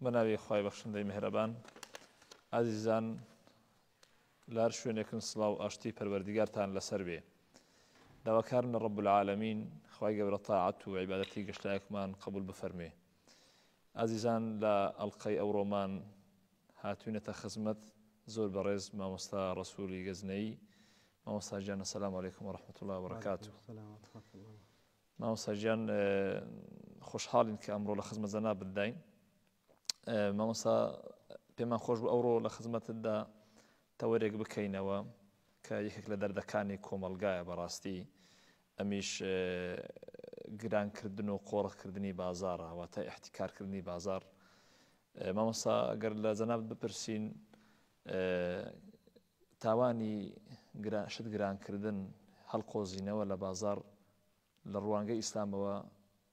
بەناوی خوای بەخشندەی میهرەبان. ئازیزان لە هەر شوێنێکن سڵاو ئاشتی پەروەردیگارتان لەسەر بێ. داواکارم لە رب العالمین خوای گەورە تاعەت و عیبادەتی گشتلایەکمان قبول بفەرموێ. ئازیزان لە ئەڵقەی ئەوڕۆمان هاتوینەتە خزمەت زۆر بەڕێز مامۆستا ڕەسولی گەزنەیی. مامۆستا گیان السلام علیکم و رحمة الله و برکاته. مامۆستا گیان خۆشحاڵین کە ئەمڕۆ لە خزمەت جەنابتداین. مامۆستا پێمان خۆش بوو ئەوڕۆ لە خزمەتتدا تەوەرێک بکەینەوە کە یەکێک لە دەردەکانی کۆمەڵگایە بەڕاستی ئەمیش گرانکردن و قۆڕخکردنی بازاڕە واتە ئیحتیکارکردنی بازاڕ. مامۆستا گەر لە جەنابت بپرسین تاوانی شت گرانکردن هەڵقۆزینەوە لە بازاڕ لە ڕوانگەی ئیسلامەوە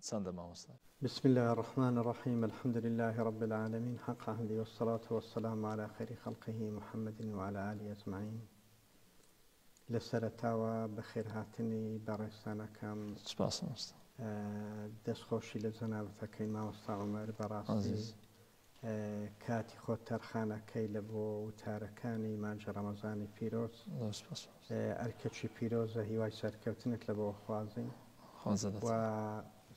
چەندە مامۆستا؟ بسم اللە الرحمن الرحیم الحمد للە رب العالمین حق حمده والصلاة والسلام علی خیر خلقه محمد وعلی آله اجمعین لە سەرەتاوە بەخێرهاتنی بەڕێزتان ئەکەم. سپاس مامۆستا. دەستخۆشی لە جەنابت ئەکەین مامۆستا عومەر بەڕاستی کاتی خۆت تەرخان ئەکەی لە بۆ وتارەکانی مانگی ڕەمەزانی پیرۆز. زۆر سپاس مامۆستا. ئەرکەکی پیرۆزە هیوای سەرکەوتنت لە بۆ ئەخوازین. خوا زەدەت. و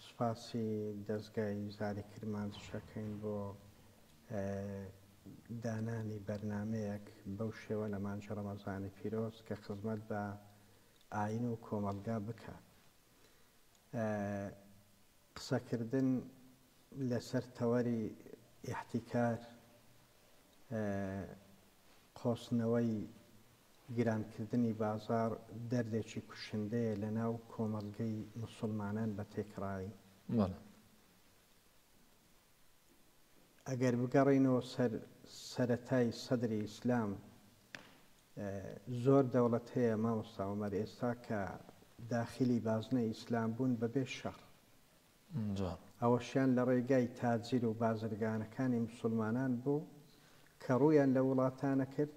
سپاسی دەزگای زاری کرمانجیش ئەکەین بۆ دانانی بەرنامەیەک بەو شێوە لە مانگی ڕەمەزانی پیرۆز کە خزمەت بە ئاین و کۆمەڵگا بکات. قسەکردن لەسەر تەوەری ئیحتیکار، قۆستنەوەی گرانکردنی بازاڕ دەردێکی کوشندەیە لەناو کۆمەڵگەی موسوڵمانان بە تێکڕایی. ئەگەر بگەڕێینەوە سەر سەرەتای سەدری ئیسلام زۆر دەوڵەت هەیە مامۆستا عومەر ئێستا کە داخیلی بازنەی ئیسلام بوون بەبێ شەڕ ئەوەشیان لە ڕێگای تاجیر و بازرگانەکانی موسوڵمانان بوو کە ڕوویان لە وڵاتانە کرد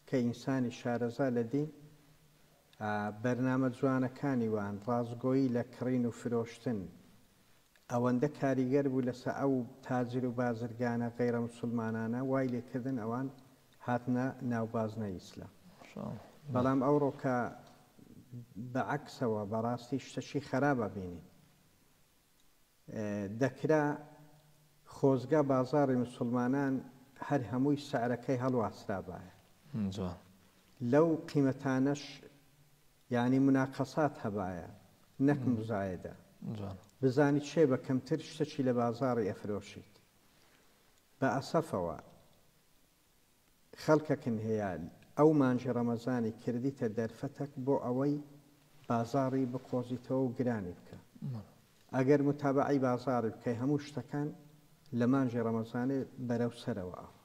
کە ئینسانی شارەزا لە دین بەرنامە جوانەکانی وان ڕاستگۆیی لە کڕین و فرۆشتن ئەوەندە کاریگەر بوو لەسە ئەو تاجر و بازرگانە غەیرە موسوڵمانانە وای لێ کردن ئەوان هاتنە ناو بازنەی ئیسلام بەڵام ئەوڕۆکە بە عەکسەوە بەڕاستی شتەکی خەراب ئەبینین دەکرا خۆزگا بازاڕی موسوڵمانان هەر هەمووی سعرەکەی هەڵواسرابایە لەو قیمەتانەش یانی موناقەسات هەبایە نەک موزایەدە. بزانی چێ بە کەمتر شتەکی لە بازاڕی ئەفرۆشیت. بە ئەسەفەوە خەڵکەکن هەیە ئەو مانگی ڕەمەزانی کردیتە دەرفەتەک بۆ ئەوەی بازاڕی بقۆزیتەوە و گرانی بکە. ئەگەر موتابەعەی بازاڕی بکەی هەموو شتەکان لە مانگی ڕەمەزانێ بەرەو سەرەوە ئەڕۆ.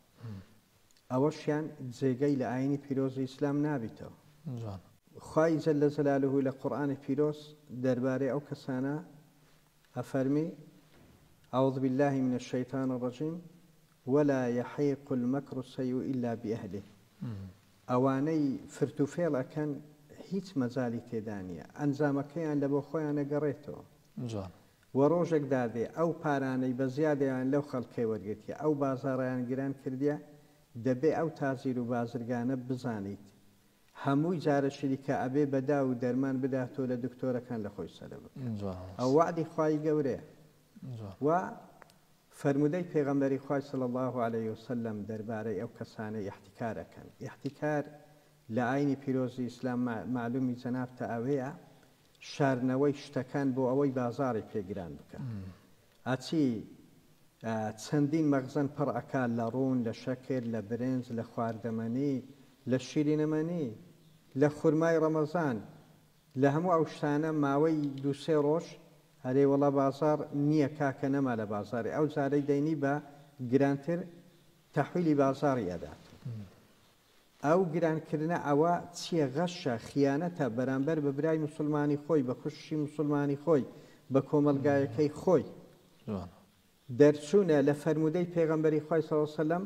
ئەوەشیان جێگەی لە ئاینی پیرۆزی ئیسلام نابیتەوە. خوای جل جلالە لە قورئانی پیرۆز دەربارەی ئەو کەسانە ئەفەرمی، اعوذ باللە من الشیطان الرجیم، ولا یحیق المکر السیء الا باهله، ئەوانەی فرت و فێڵ ئەکەن هیچ مەجالی تێدا نیە ئەنجامەکەیان لەبۆ خۆیان ئەگەڕێتەوە. وە ڕۆژێک دادێ ئەو پارانەی بە زیادەیان لەو خەڵکەی وەرگرتیە ئەو بازاڕەیان گران کردیە دەبێ ئەو تاجیر و بازرگانە بزانیت هەمووی جارەکی دیکە ئەبێ بە داو و دەرمان بداتۆ لە دکتۆرەکان لە خۆی سەرە بکات ئەوە وەعدی خوای گەورەیە وە فەرموودەی پێغەمبەری خوای صلی اللە علیە وسلم دەربارەی ئەو کەسانەی ئیحتیکار ئەکەن ئیحتیکار لە ئاینی پیرۆزی ئیسلام مەعلومی جەنابتە ئەوەیە شاردنەوەی شتەکان بۆ ئەوەی بازاڕی پێ گران بکا ئەچی چەندین مەخزەن پڕ ئەکا لە ڕوون لە شەکر لە برنج لە خواردەمەنی لە شیرینەمەنی لە خورمای ڕەمەزان لە هەموو ئەو شتانە ماوەی دوو سێ ڕۆژ ئەرێ وەڵا بازاڕ نییە کاکە نەما لە بازاڕی ئەو جارەی دەینی بە گرانتر تەحویلی بازاڕی ئەدات. ئەو گران کردنە ئەوە چیە غەشە خیانەتە بەرامبەر بە برای موسڵمانی خۆی بە خوشکی موسڵمانی خۆی بە کۆمەڵگایەکەی خۆی دەرچونە لە فەرموودەی پێغەمبەری خوای صلی اللە وسلم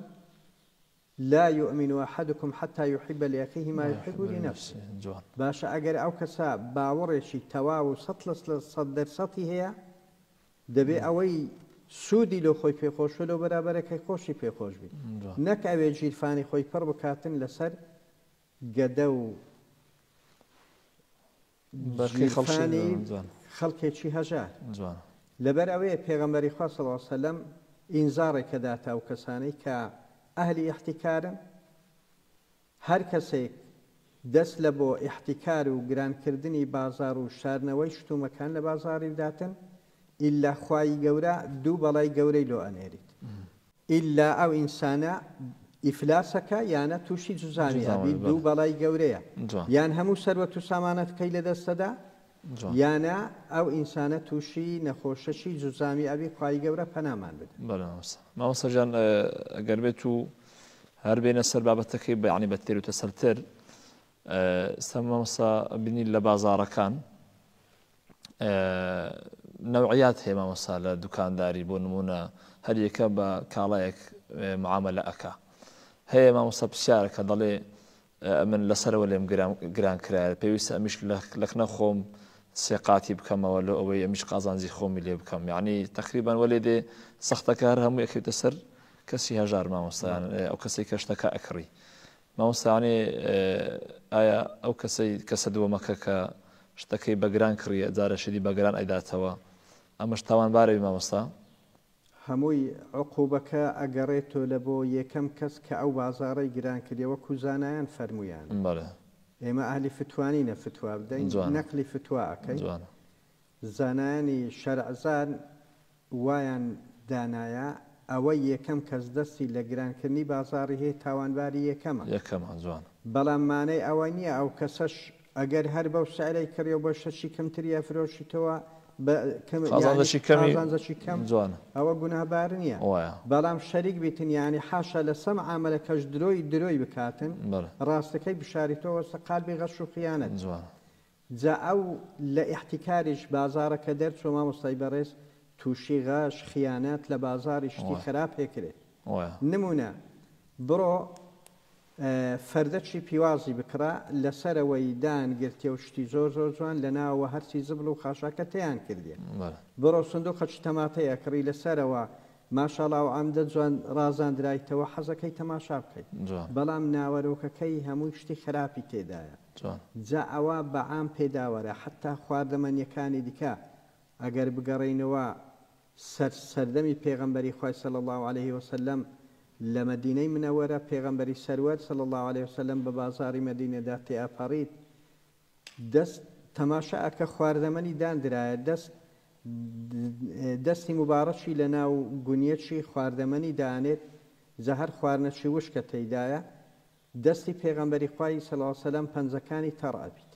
لا یؤمن احدکم حتی یحب لأخیه ما یحب لنفسه باشە ئەگەر ئەو کەسە باوەڕێکی تەواو و سەد لە سەد دەرسەتی هەیە دەبێ ئەوەی سوودی لۆ خۆی پێ خۆش و لۆ بەرابەرەکەی خۆشی پێ خۆش بیت نەک ئەوێ ژیرفانی خۆی پڕ بکاتن لەسەر گەدە و ژیرفانی خەڵکێکی هەژار. لەبەر ئەوەیە پێغەمبەری خوا صلی اللە علیە وسلم ئینزاڕێک ئەداتە ئەو کەسانەی کە ئەهلی ئیحتیکارن، هەر کەسێک دەست لە بۆ ئیحتیکار و گران کردنی بازاڕ و شاردنەوەی شتومەکان لە بازاڕی بداتن ئیلا خوای گەورە دوو بەڵای گەورەی لۆ ئەنێریت ئیلا ئەو ئینسانە ئیفلاسەکا یانە توشی جوزامی ئەبی دوو بەڵای گەورەیە یان هەموو سەروەت و سامانەتکەی لە دەستەدا یانە ئەو ئینسانە توشی نەخۆشەکی جوزامی ئەبی خوای گەورە پەنامان بدە. بەڵێ مامۆستا. مامۆستا گیان ئەگەر بێت و هەر بێنە سەر بابەتەکەی بە یانی بە تێروتەسەلتر ئێستا مامۆستا بینی لە بازاڕەکان نەوعیات هەیە مامۆستا لە دوکانداری بۆ نمونە هەر یەکە بە کاڵایەک معاملە ئەکا هەیە مامۆستا پرسیارەکە دەڵێ ئەمن لەسەرەوە لێم گران کرایە پێویستە ئەمیش لەکنە خۆم سێ قاتی بکەمەوە لۆ ئەوەی ئەمیش قازانجی خۆمی لێ بکەم یعنی تقریبان وەلێ دێ سەختەکە هەر هەموو ئەکەوتە سەر کەسی هەژار مامۆستایان ئەو کەسێک کە شتەکە ئەکڕی مامۆستایانی ئایا ئەو کەسەی کەسە دووەمەکە کە شتەکەی بەگران کڕیە جارەشیدی بەگران ئەیداتەوە ئەمەش تاوانبارەوی مامۆستا؟ هەمووی عقوبەکە ئەگەڕێتۆ لە بۆ یەکەم کەس کە ئەو بازاڕەی گران کردیە وەکو زانایان فەرموویانە بەڵێ. ئێمە ئەهلی فتوا نینە فتوا بدەین جوانە. نەقلی فتوا ئەکەین جوانە. زانایانی شەرعزان وایان دانایە ئەوەی یەکەم کەس دەستی لە گران کردنی بازاڕی هەیە تاوانباری یەکەمە. یەکەمە جوانە. بەڵام مانای ئەوە نیە ئەو کەسەش ئەگەر هەر بەو سعرەی کڕیەو بە شتەکی کەمتری ئەفرۆشیتەوە بە کەم یانی قازانجەکی کەمی قازانجەکی کەم جوانە. ئەوە گوناهبار نیە وایە. بەڵام شەریک بیتن یانی حاشا لە سەم عامەلەکەش درۆی درۆی بکاتن بەڵێ. ڕاستەکەی بشاریتەوە سە قالبی غەش و خیانەت. جوانە. جا ئەو لە ئیحتیکاریش بازاڕەکە دەرچوە مامۆستای بەڕێز توشی غەش خیانەت لە بازاڕی شتی وایە. خراپ پێکرێت وایە. نمونە بڕۆ فەردەکی پیوازی بکڕە لەسەرەوەی دان گرتیە و شتی زۆر زۆر جوان لەناوەوە هەرچی زبڵ و خاشاکە تێیان کردیە بڕۆ سندوقەکی تەماتەی ئەکڕی لەسەرەوە ماشاڵا و ئەمدە جوان ڕازاندرایتەوە حەزەکەی تەماشا بکەی بەڵام ناوەرۆکەکەی هەمووی شتی خراپی تێدایە جا ئەوە بە عام پێداوەرە حەتا خواردەمەنیەکانی دیکە ئەگەر بگەڕێینەوە سەر سەردەمی پێغەمبەری خوای صلی اللە علیه وسلم لە مەدینەی منەوەرە پێغەمبەری سەروەر صلی اللە علیه وسلم بە بازاڕی مەدینەدا تێئەپەڕیت دەست تەماشا ئەکە خواردەمەنی داندرایە دەست دەستی موباڕەکی لە ناو گونیەکی خواردەمەنی دانێت جا هەر خواردنەکی وشکە تێیدایە دەستی پێغەمبەری خوای صلی اللە علیه وسلم پەنجەکانی تەڕ ئەبیت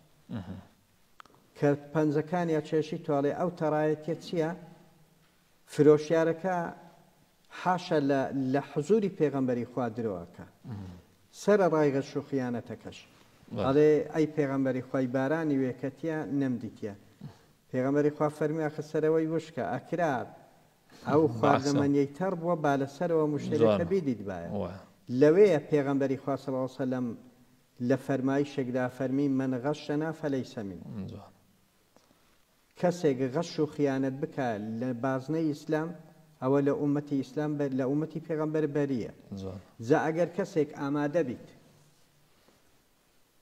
کە پەنجەکانی ئەکێشی تۆ ئەڵێ ئەو تەڕایەتیە چیە؟ فرۆشیارەکە حاشا لە لە حزوری پێغەمبەری خوا درۆ ئەکا سەرەڕای غەش و خیانەتەکەش ئەڵێ ئەی پێغەمبەری خوای بارانی وێکەتیە نەمدیتیە پێغەمبەری خوا فەرمی ئاخر سەرەوەی وشکە ئەکرا ئەو خواردەمەنیەی تەڕ بووە با لەسەرەوە مشتەریەکە بیدیتبایە لەوێیە پێغەمبەری خوا صلی اللە علیە وسلم لە فەرمایشێکدا فەرمی، من غشنا فلیس منا، کەسێک غەش و خیانەت بکا لە بازنەی ئیسلام ئەوە لە ئوممەتی ئیسلام لە ئوممەتی پێغەمبەر بەرییە. جا ئەگەر کەسێک ئامادە بیت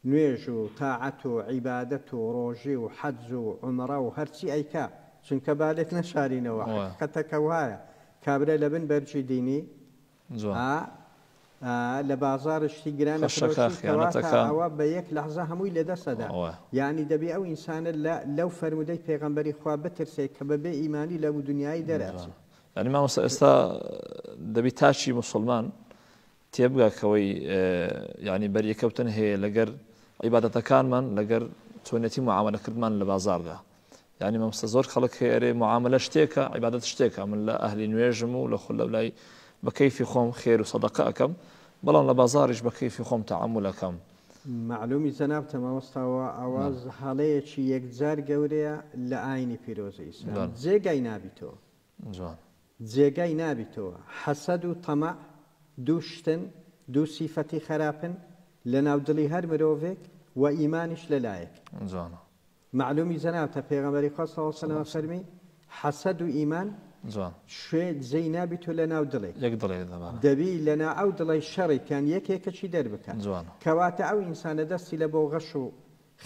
نوێژ و تاعەت و عیبادەت و ڕۆژی و حەج و عومڕە و هەرچی ئەیکا، چونکە با لێت نەشارینەوە حەقیقەتەکە وایە کابرا لەبن بەرگی دینی ئا ئا لە بازاڕ شتی گران خەشەکە ئەفرۆشی کەواتە خیانەتەکە. ئەوە بە یەک لەحزە هەمووی لە دەست ئەدا وایە. یانی دەبێ ئەو ئینسانە لە لەو فەرموودەی پێغەمبەری خوا بترسێ کە بە بێ ئیمانی لە دونیایی دەرئەچێ. جوانە یانی مامۆستا ئێستا دەبی تاکی موسڵمان تێبگا کەوەی یانی بەریەکەوتن هەیە لەگەر عیبادەتەکانمان لەگەر چۆنیەتی معامەلەکردمان لە بازاڕدا یانی مامۆستا زۆر خەڵک هەیە ئەرێ معاملە شتێکە عیبادەت شتێکە من لە ئەهلی نوێژم و لە خول لەولای بە کەیفی خۆم خێر و سەدەقە ئەکەم بەڵام لە بازاڕیش بە کەیفی خۆم تەعامول ئەکەم. مەعلومی جەنابتە مامۆستا وە ئەوە هەڵەیەکی یەکجار گەورەیە لە ئاینی پیرۆزی ئیسلام جێگای نابیتەوە. جوان. جێگای نابیتەوە حەسەد و تەمەع دوو شتن دوو سیفەتی خەراپن لەناو دڵی هەر مرۆڤێک وە ئیمانیش لەلایەک. جوانە. مەعلومی جەنابتە پێغەمبەری خوا صلی اللە علیە وسلم فەرمی، حەسەد و ئیمان جوان. شوێ جێی نابیتۆ لە ناو دڵێک. یەک دڵێک دە بەڵێ. دەبی لە نا ئەو دڵەی شەڕی کان یەکێکەکی دەربکا. جوانە. کەواتە ئەو ئینسانە دەستی لە بۆ غەش و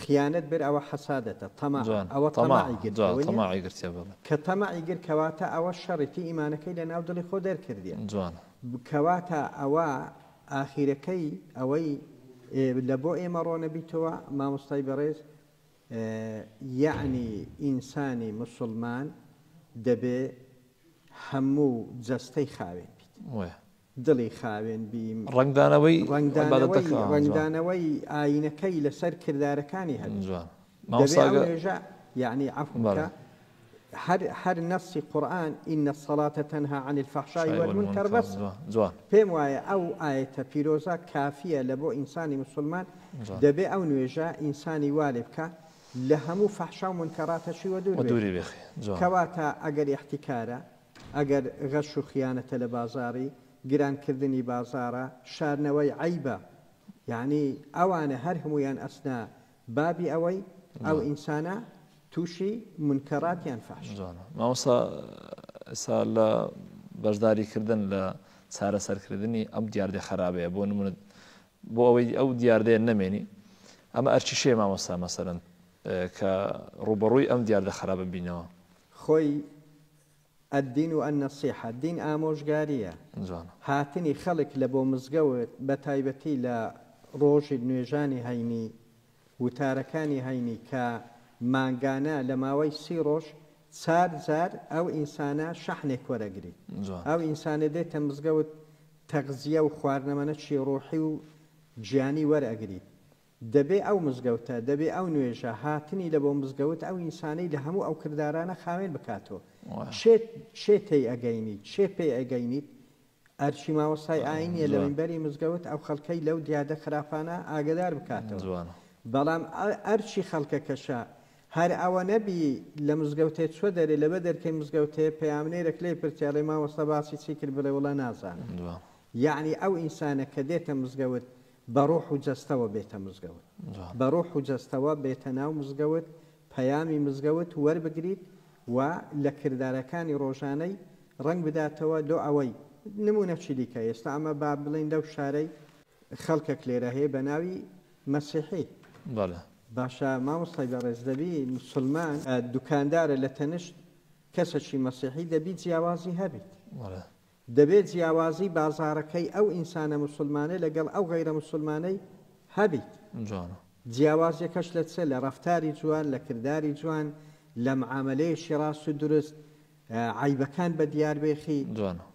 خیانەت بر ئەوە حەسادەتە، تەماعە، جوان. ئەوە تەماع تەماعی گرتیە جوان وەنیە؟ تەماعی گرتیە بەڵێ. کە تەماعی گرت کەواتە ئەوە شەڕیتی ئیمانەکەی لە ناو دڵی خۆ دەرکردیە. جوانە. کەواتە ئەوە ئاخیرەکەی ئەوەی لە بۆ ئێمە ڕۆنەبیتەوە مامۆستای بەڕێز یەعنی ئینسانی موسڵمان دەبێ هەموو جەستەی خاوێن بیت. وایە. دڵی خاوێن بی. ڕەنگدانەوەی ڕەنگدانەوەی عیبادەتەکە جوان. ڕەنگدانەوەی ئایینەکەی لەسەر کردارەکانی هەبیت. جوان. دەبێ مامۆستا ئەو گە نوێژە یەعنی عەفوم بەڵێ. بکە هەر هەر نەسی قورئان ان الصلاة تنهی عن الفحشاء شای والمنکر والمنکر بەس جوان جوان. پێم وایە ئەو ئایەتە پیرۆزە کافیە لە بۆ ئینسانی موسڵمان جوان. دەبێ ئەو نوێژە ئینسانی وا لێ بکا لە هەموو فەحشا و مونکەراتەشی وەدوور وەدووری بێخی بێخی جوان. کەواتە ئەگەر ئیحتیکارە ئەگەر غەش و خیانەتە لە بازاڕی گران کردنی بازاڕە شارنەوەی عەیبە یەعنی ئەوانە هەر هەموویان ئەچنە بابی ئەوەی ئەو جوان. ئینسانە تووشی مونکەرات یان فەحش. جوانە مامۆستا ئێستا لە بەشداری کردن لە چارەسەرکردنی ئەم دیاردە خەرابەیە بۆ نمونە بۆ ئەوەی ئەو دیاردەیە نەمێنی ئەمە ئەرکی شێ مامۆستا مەسەرەن کە ڕوبەڕووی ئەم دیاردە خراپە بینەوە؟ خۆی الدین النصیحە، دین ئامۆژگارییە، جوانە. هاتنی خەڵک لە بۆ مزگەوت بە تایبەتی لە ڕۆژی نوێژانی هەینی، وتارەکانی هەینی کە مانگانە لە ماوەی 30 ڕۆژ چار جار ئەو ئینسانە شەحنێک وەرەگریت. جوانە. ئەو ئینسانە دێتە مزگەوت تەغزیە و خواردنەمەنەکی ڕۆحی و گیانی وەرئەگریت. دەبێ ئەو مزگەوتە، دەبێ ئەو نوێژە، هاتنی لە بۆ مزگەوت ئەو ئینسانەی لە هەموو ئەو کردارانە خاوێن بکاتەوە. وایە. چێ چێ تێی ئەگەینیت، چێ پێی ئەگەینیت؟ ئەرکی مامۆستای ئایینیە لە جوان. مینبەری مزگەوت ئەو خەڵکەی لەو دیاردە خراپانە ئاگەدار بکاتەوە. جوانە. بەڵام ئەرکی خەڵکەکەشە هەر ئەوە نەبی لە مزگەوتێ چوە دەرێ لەبە دەرکەی مزگەوتێ پەیامنێرێک لێی پرسی ئەڵێ مامۆستا باسی چی کرد بڵێ وەڵا نازانم. جوان. یەعنی ئەو ئینسانە کە دێتە مزگەوت بە ڕۆح و جەستەوە بێتە مزگەوت. جوان. بە ڕۆح و جەستەوە بێتە ناو مزگەوت، پەیامی مزگەوت وەربگریت و لە کردارەکانی ڕۆژانەی ڕەنگ بداتەوە لۆ ئەوەی نمونە چی دیکە ئێستا ئەمە با بڵێین لەو شارەی خەڵکەک لێرە هەیە بە ناوی مەسیحی. بەڵێ. باشە مامۆستای بەڕێز دەبی مسوڵمان دوکاندارە لە تەنشت کەسەکی مەسیحی دەبی جیاوازی هەبیت. بەڵێ. دەبێ جیاوازی بازاڕەکەی ئەو ئینسانە موسڵمانە لەگەڵ ئەو غەیرە موسڵمانەی هەبیت. جوانە. جیاوازیەکەش لە چ؟ لە ڕەفتاری جوان، لە کرداری جوان، لە معامەلەیەکی ڕاست و دروست، عەیبەکان بە دیار بێخی. جوانە.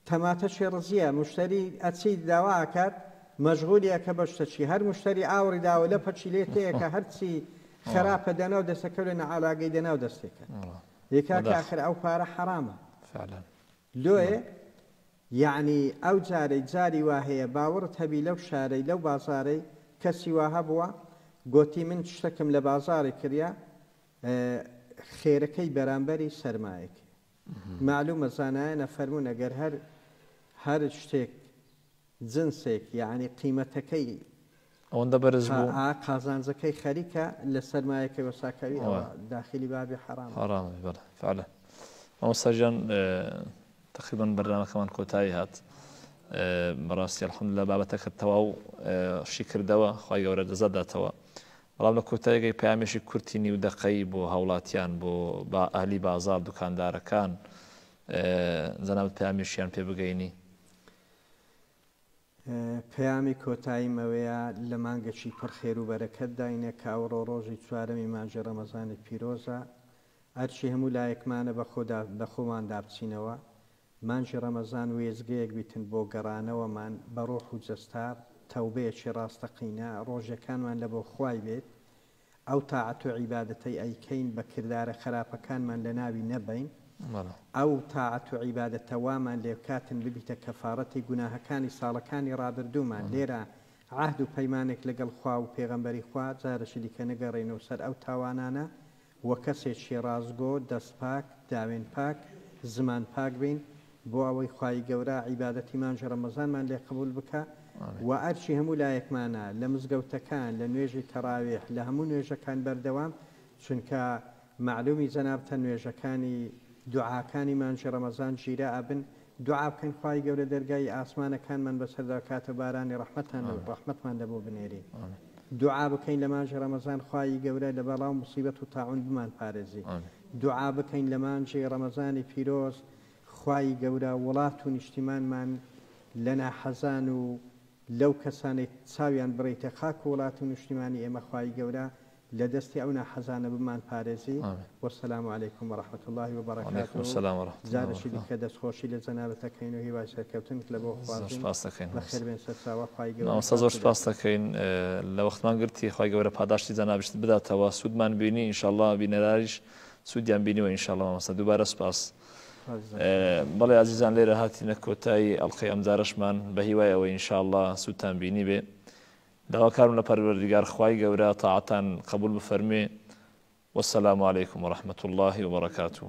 تەماتە چێ ڕزیە، موشتەری ئەچی داوا ئەکات مەشغولی ئەکە بە شتەچی، هەر موشتەری ئاوڕی داوە لە پەچی لێ تێ ئەکا هەرچی خراپە دەناو دەسەکەو لە نەعالاگەی دەناو دەستێکە. ئێ کاکە ئاخر ئەو پارە حەرامە. فعلا. لۆیێ یەعنی ئەو جارەی جاری وا هەیە باوەڕت هەبی لەو شارەی لەو بازارەی کەسی وا هەبووە گۆتی من شتەکم لە بازاڕی کریا خێرەکەی بەرامبەری سەرمایەکەیە مەعلومە زانایان ئەفەرموون ئەگەر هەر هەر شتێک جنسێک یەعنی قیمەتەکەی ئەوەندە بەرز بوو ئا قازانجەکەی خەریکە لە سەرمایەکەی وەساکەوی ئەوە داخلی بابی حەرامە. حەرامە بەڵێ فعلا. مامۆستا گیان تقریبا بەرنامەکەمان کۆتایی هات بەڕاستی الحمدلله بابەتەکە تەواو شی کردەوە خوای گەورە جەزا داتەوە بەڵام لە کۆتاییگەی پەیامێکی کورتی نیو دەقەی بۆ هاوڵاتیان بۆ با ئەهلی بازاڕ دوکاندارەکان جەنابت پەیامێکیان پێ بگەینی. پەیامی کۆتاییم ئەوەیە لە مانگێکی پڕ خێر و بەرەکەت داینە کە ئەوڕۆ ڕۆژی چوارەمی مانگی ڕەمەزانی پیرۆزە ئەرکی هەموو لایەکمانە بەخۆدا بەخۆماندا بچینەوە مانگی ڕەمەزان وێستگەیەک بیتن بۆ گەڕانەوەمان بە ڕۆح و جەستە تەوبەیەکی ڕاستەقینە ڕۆژەکانمان لەبۆ خوای بێت ئەو تاعەت و عیبادەتەی ئەیکەین بە کردارە خەراپەکانمان لەناوی نەبەین، ئەو تاعەت و عیبادەتە وامان لێبکاتن ببیتە کەفارەتی گوناهەکانی ساڵەکانی ڕابردوومان، لێرە عەهد و پەیمانێک لەگەڵ خوا و پێغەمبەری خوا جارێکی دیکە نەگەڕێینەوە سەر ئەو تاوانانە و کەسێکی ڕاستگۆ، دەست پاک، داوێن پاک، زمان پاک بین بۆ ئەوەی خوای گەورە عیبادەتی مانگی ڕەمەزانمان لێ قبوڵ بکا وە ئەرکی هەموو لایەکمانە لە مزگەوتەکان لە نوێژی تەڕاویح لە هەموو نوێژەکان بەردەوام چونکە مەعلومی جەنابتە نوێژەکانی دوعاکانی مانگی ڕەمەزان گیرا ئەبن، دوعا بکەین خوای گەورە دەرگای ئاسمانەکانمان بەسەردا بکاتەوە بارانی ڕەحمەتان ڕەحمەتمان لەبۆ بنێری. دوعا بکەین لە مانگی ڕەمەزان خوای گەورە لە بەڵا و موسیبەت و تاعون بمان پارێزی. دوعا بکەین لە مانگی ڕەمەزانی پیرۆز خوای گەورە وڵات و نیشتیمانمان لە ناحەزان و لەو کەسانەی چاویان بڕیتە خاک و وڵات و نیشتیمانی ئێمە خوای گەورە لە دەستی ئەو ناحەزانە بمان پارێزی والسلام علیکم ورحمە اللە وعلیکم وبرکاته السلام ورحمە اللە جارێکی وبرکاته. دیکە دەستخۆشی لە جەنابت ئەکەین و هیوای سەرکەوتنت لە بۆ زۆر خوازین سپاست دەکەین مامۆستا. بەخێر بێن سەرچاوە خوای گەورە مامۆستا زۆر پاکت سپاست دەکەین لە وەختمان گرتی خوای گەورە پاداشتی جەنابیشت بداتەوە سوودمان بینی ان شاء اللە بینەراریش سوودیان بینیوە ان شاء اللە مامۆستا دووبارە سپاس. بەڵێ ئازیزان لێرە هاتینە کۆتایی ئەڵقەی ئەمجارەشمان بە هیوای ئەوەی ان شاء اللە سوودتان بینیبێ داواکارم لە پەروەردگار خوای گەورە تاعەتان قبول بفەرموێ والسلام علیکم ورحمة اللە وبرکاته.